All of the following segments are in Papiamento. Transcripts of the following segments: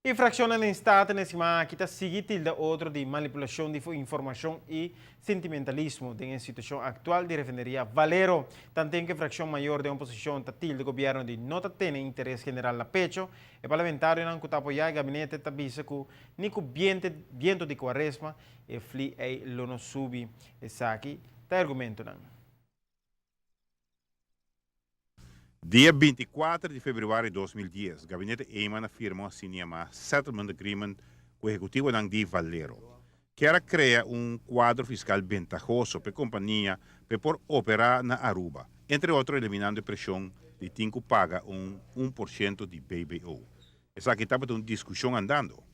E frakshonnan den Staten e siman aki ta sigui tilda otro di manipulashon di informashon i sentimentalismo den e situashon aktual di refineria Valero. Tanten ku e frakshon mayor den oposishon ta tilda gobièrnu di no ta tene interes general na pecho, e parlamentarionan ku ta apoyá e gabinete ta bisa ku ni ku biento di kuaresma e fli ei lo no subi. Esaki ta e argumentonan. Dia 24 di februari 2010, Gabinete Eman a firma un asina yamá Settlement Agreement ku ehekutivonan di Valero. Kier a krea un kuadro fiskal bentahoso pa e kompania pa e por operá na Aruba, entre otro eliminando e preshon di tin ku paga un 1% di BBO. Esaki tabata un diskushon andando.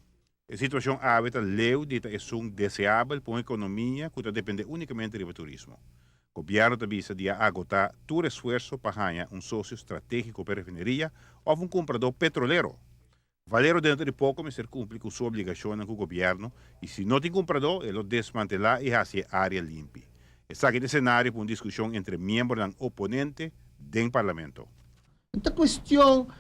E situashon awe ta leu di ta esun deseabel pa un ekonomia ku ta dependé únikamente riba turismo. Gobièrnu ta bisa di a agotá tur esfuerso pa haña un sosio stratégiko pa e refineria òf un kumpradó petrolero. Valero dentro di poko mester kumpli ku su obligashonnan ku gobièrnu i si no tin kumpradó e lo desmantelá i hasi e área limpi. Esaki ta e senario pa un diskushon entre miembronan oponente den parlamento. No ta cuestion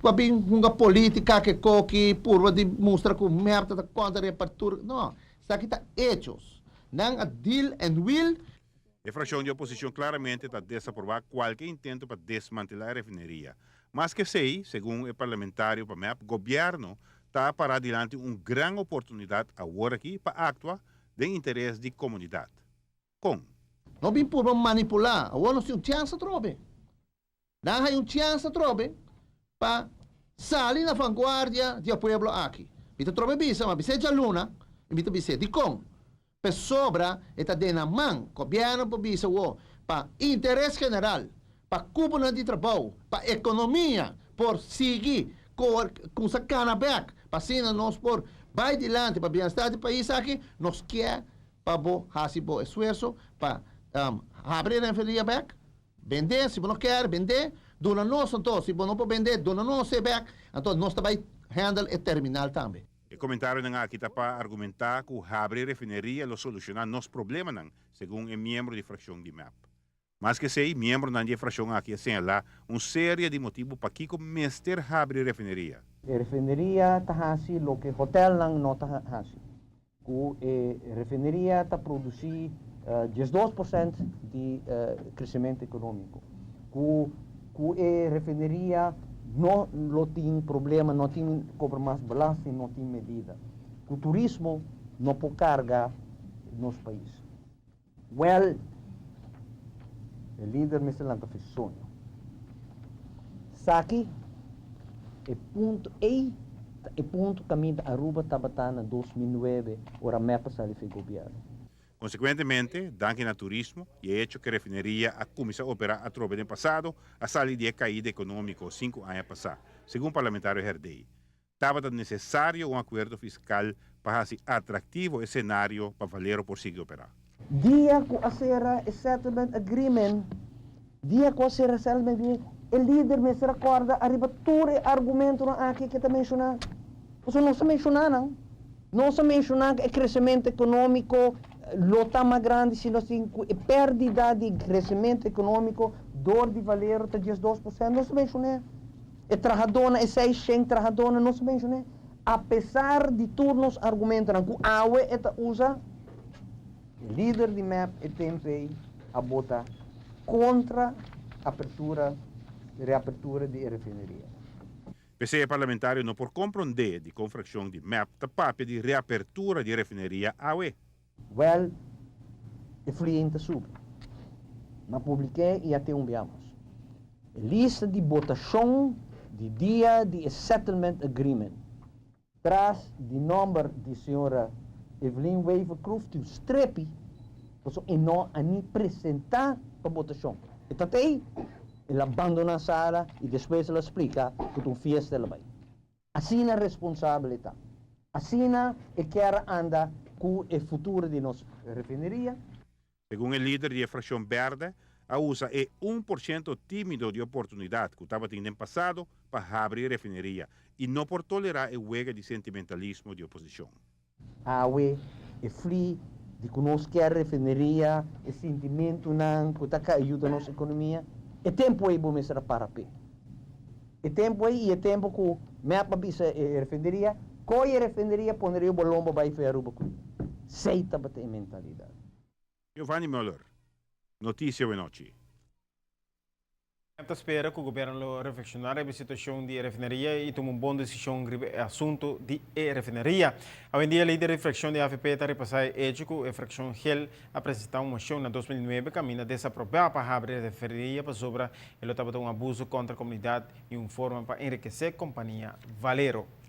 pa bin hunga politica ke koki purba di mustra cu mep ta contra reapertura. No, esaki ta hechos. Nan a deal and will. E fraccion di oposicion claramente ta desaproba cualke intento pa desmantela e refineria. Maske esey, segun e parlamentario pa mep, gobierno ta para dilanti un gran oportunidad awor aki pa actua den interes di comunidad. Con? No bin purba manipula. Awor nos tin un chance atrobe. Nan hay un chance atrobe pa sali na vanguardia di e pueblo aki. Mi ta trobe bisa, ma bis'é djaluna, i mi ta bis'é, dikon? Pasobra e ta den nan man, gobièrnu por bisa wou, pa interes general, pa kuponan di trabou, pa ekonomia por sigui kumsa kana bèk, pa asina nos por bai dilanti pa bienestar di pais aki, nos kier pa bo hasi bo esfuerso pa habri e refineria bèk, Bendé, si bo no kier bendé, duna nos anto, si bo no por bendé, duna nos e bek, anto nos ta bai handle e terminal tambe. E comentarionan aki ta pa argumenta cu habri refineria lo soluciona nos problemanan, segun e miembro di fraccion di mep. Maske esey, miembronan di e fraccion aki a señala un serie di motibo pakico mester habri refineria. E refineria ta haci loke hotelnan no ta haci. Ku e refineria ta produsí 12% di kresementu ekonómiko. Ku ku e refineria no lo tin problema, no tin kobra mas belasting, no tin medida. Ku turismo no por karga nos pais. Wèl, e lider mester lanta fe soño. Saki, e punto ei ta e punto kaminda Aruba tabata na 2009 ora mep a sali fe gobièrnu. Konsekuentemente, danki na turismo i e echo ku e refineria a kuminsá operá atrobe den pasado, a sali di e kaida ekonómiko sinku aña pasá, segun parlamentario Herdey. Tabata nesesario un akuerdo fiskal pa hasi atraktivo e senario pa Valero por sigui operá. Dia ku a sera e settlement agreement, dia ku a sera e settlement agreement, e lider mester a kòrda ariba tur e argumentonan aki ku e ta menshoná. Pasobra nos a menshoná nan. Nos a menshoná ku e kresementu ekonómiko lo ta mas grandi si nos tin ku e pèrdida di kresementu ekonómiko dor di Valero ta 12%. Nos a menshoné. E trahadónan, e seis shen trahadónan, nos a menshoné, apesar di tur nos argumentonan ku awe e ta usa, e lider di mep e tempu ei a bota kontra apertura, reapertura di e refineria. P'esei e parlamentario no por komprondé dikon frakshon di mep ta papia di reapertura di e refineria awe. Wèl, e fluyen ta subi. Ma publik'é i a te un biamos. E lista di botashon di dia di e settlement agreement. Tras di nòmber di señora Evelyn Wever-Croes tin un strepi, pasobra e no a ni presentá pa botashon. E ta t'ei, el a bandoná sala i despues el a splika ku ta un fiesta el a bai. Asina responsabel e ta. Asina e kier a anda ku e futuro di nos refineria. Segun e lider di e frakshon bèrdè, a usa e 1% tímido di oportunidat ku tabatin den pasado pa habri e refineria i no por tolerá e wega di sentimentalismo di oposishon. Awe e fli di ku nos kier refineria, e sintimentunan ku ta ka yuda nos ekonomia, e tempu ei bo mester a para p'e. E tempo ei y e tempo cu mep a bisa e refineria, coy e refineria pone riba bo lombo bay fe Aruba cu Esey tabata e mentalidad. Giovanni Muller, Noticia Wenochi. Mep ta spera cu gobierno lo reflexiona riba e situacion di e refineria y tuma un bon decision riba e asunto di e refineria. Awendia lider di fraccion di avp ta repasa e hecho cu e fraccion gel a presenta un mocion na 2009 caminda desaproba pa habri e refineria pasobra e lo tabata un abuso contra comunidad y un forma pa enrikece compania Valero.